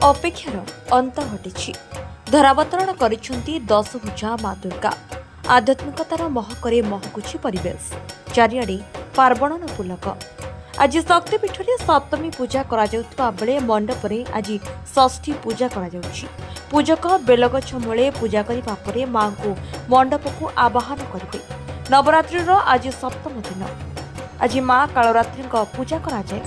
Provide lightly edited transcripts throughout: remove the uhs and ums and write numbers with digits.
ଅପେକ୍ଷାର ଅନ୍ତ ଘଟିଛି। ଧରାବତରଣ କରିଛନ୍ତି ଦଶଭୁଜା ମା ଦୁର୍ଗା। ଆଧ୍ୟାତ୍ମିକତାର ମହକରେ ମହକୁଛି ପରିବେଶ। ଚାରିଆଡ଼େ ପାର୍ବଣର ପୁଲକ। ଆଜି ଶକ୍ତିପୀଠରେ ସପ୍ତମୀ ପୂଜା କରାଯାଉଥିବା ବେଳେ ମଣ୍ଡପରେ ଆଜି ଷଷ୍ଠୀ ପୂଜା କରାଯାଉଛି। ପୂଜକ ବେଲଗଛ ମୂଳେ ପୂଜା କରିବା ପରେ ମାଙ୍କୁ ମଣ୍ଡପକୁ ଆବାହନ କରିବେ। ନବରାତ୍ରିର ଆଜି ସପ୍ତମ ଦିନ। ଆଜି ମା କାଳରାତ୍ରୀଙ୍କ ପୂଜା କରାଯାଏ।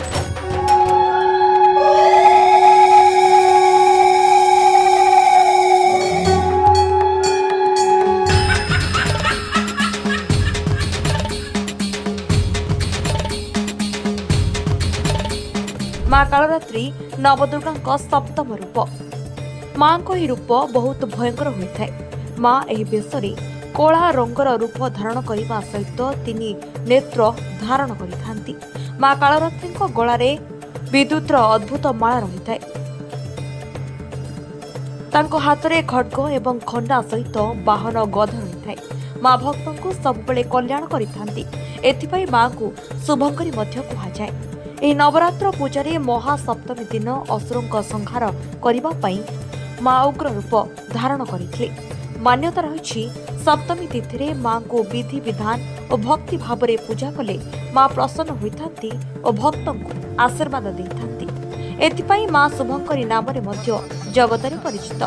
ମା କାଳରାତ୍ରି ନବଦୁର୍ଗାଙ୍କ ସପ୍ତମ ରୂପ। ମାଙ୍କ ଏହି ରୂପ ବହୁତ ଭୟଙ୍କର ହୋଇଥାଏ। ମା ଏହି ବେଶରେ କଳା ରଙ୍ଗର ରୂପ ଧାରଣ କରିବା ସହିତ ତିନି ନେତ୍ର ଧାରଣ କରିଥାନ୍ତି। ମା କାଳରାତ୍ରିଙ୍କ ଗଳାରେ ବିଦ୍ୟୁତର ଅଦ୍ଭୁତ ମାଳା ରହିଥାଏ। ତାଙ୍କ ହାତରେ ଖଡ୍ଗ ଏବଂ ଖଣ୍ଡା ସହିତ ବାହନ ଗଧ ରହିଥାଏ। ମା ଭକ୍ତଙ୍କୁ ସବୁବେଳେ କଲ୍ୟାଣ କରିଥାନ୍ତି। ଏଥିପାଇଁ ମାଙ୍କୁ ଶୁଭଙ୍କରୀ ମଧ୍ୟ କୁହାଯାଏ। ଏହି ନବରାତ୍ର ପୂଜାରେ ମହାସପ୍ତମୀ ଦିନ ଅସୁରଙ୍କ ସଂହାର କରିବା ପାଇଁ ମା ଉଗ୍ର ରୂପ ଧାରଣ କରିଥିଲେ। ମାନ୍ୟତା ରହିଛି, ସପ୍ତମୀ ତିଥିରେ ମାଙ୍କୁ ବିଧି ବିଧାନ ଓ ଭକ୍ତି ଭାବରେ ପୂଜା କଲେ ମା ପ୍ରସନ୍ନ ହୋଇଥାନ୍ତି ଓ ଭକ୍ତଙ୍କୁ ଆଶୀର୍ବାଦ ଦେଇଥାନ୍ତି। ଏଥିପାଇଁ ମା ଶୁଭଙ୍କରୀ ନାମରେ ମଧ୍ୟ ଜଗତରେ ପରିଚିତ।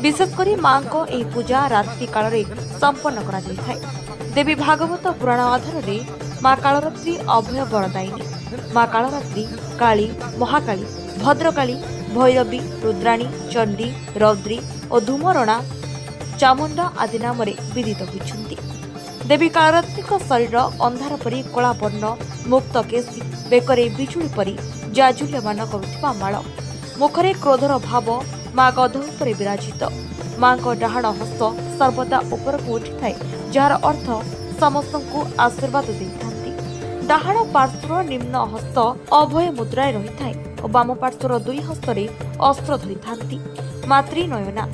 ବିଶେଷ କରି ମାଙ୍କ ଏହି ପୂଜା ରାତ୍ରି କାଳରେ ସମ୍ପନ୍ନ କରାଯାଇଥାଏ। ଦେବୀ ଭାଗବତ ପୁରାଣ ଆଧାରରେ ମା କାଳରାତ୍ରି ଅଭୟ ବରଦାୟିନୀ। ମା କାଳରାତ୍ରି କାଳୀ, ମହାକାଳୀ, ଭଦ୍ରକାଳୀ, ଭୈରବୀ, ରୁଦ୍ରାଣୀ, ଚଣ୍ଡୀ, ରୌଦ୍ରୀ ଓ ଧୂମରଣା, ଚାମୁଣ୍ଡା ଆଦି ନାମରେ ବିଦିତ ହୋଇଛନ୍ତି। ଦେବୀ କାଳରାତ୍ରିଙ୍କ ଶରୀର ଅନ୍ଧାର ପରି କଳା ବର୍ଣ୍ଣ, ମୁକ୍ତ କେଶୀ, ବେକରେ ବିଜୁଳି ପରି ଜାଜୁଲ୍ୟମାନ କରୁଥିବା ମାଳ, ମୁଖରେ କ୍ରୋଧର ଭାବ। ମା ଗଧ ଉପରେ ବିରାଜିତ। ମାଙ୍କ ଡାହାଣ ହସ୍ତ ସର୍ବଦା ଉପରକୁ ଉଠିଥାଏ, ଯାହାର ଅର୍ଥ ସମସ୍ତଙ୍କୁ ଆଶୀର୍ବାଦ ଦେଇଥାନ୍ତି। ଡାହାଣ ପାର୍ଶ୍ୱର ନିମ୍ନ ହସ୍ତ ଅଭୟ ମୁଦ୍ରାରେ ରହିଥାଏ ଓ ବାମ ପାର୍ଶ୍ୱର ଦୁଇ ହସ୍ତରେ ଅସ୍ତ୍ର ଧରିଥାନ୍ତି ମାତୃନୟନା।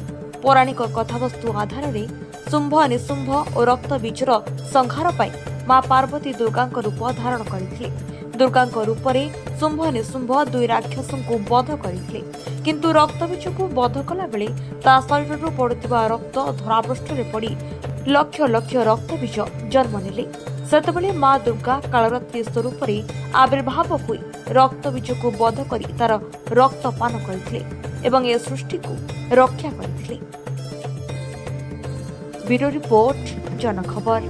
ପୌରାଣିକ କଥାବସ୍ତୁ ଆଧାରରେ ଶୁମ୍ଭ, ନିଶୁମ୍ଭ ଓ ରକ୍ତ ବୀଜର ସଂହାର ପାଇଁ ମା ପାର୍ବତୀ ଦୁର୍ଗାଙ୍କ ରୂପ ଧାରଣ କରିଥିଲେ। ଦୁର୍ଗାଙ୍କ ରୂପରେ ଶୁମ୍ଭ, ନିଶୁମ୍ଭ ଦୁଇ ରାକ୍ଷସଙ୍କୁ ବଧ କରିଥିଲେ। କିନ୍ତୁ ରକ୍ତବୀଜକୁ ବଧ କଲାବେଳେ ତା ଶରୀରରୁ ପଡୁଥିବା ରକ୍ତ ଧରାପୃଷ୍ଠରେ ପଡ଼ି ଲକ୍ଷ ଲକ୍ଷ ରକ୍ତବୀଜ ଜନ୍ମ ନେଲେ। ସେତେବେଳେ ମା ଦୁର୍ଗା କାଳରାତ୍ରି ସ୍ୱରୂପରେ ଆବିର୍ଭାବ ହୋଇ ରକ୍ତବୀଜକୁ ବଧ କରି ତାର ରକ୍ତ ପାନ କରିଥିଲେ ଏବଂ ଏ ସୃଷ୍ଟିକୁ ରକ୍ଷା କରିଥିଲେ। Bureau report, ଜନଖବର।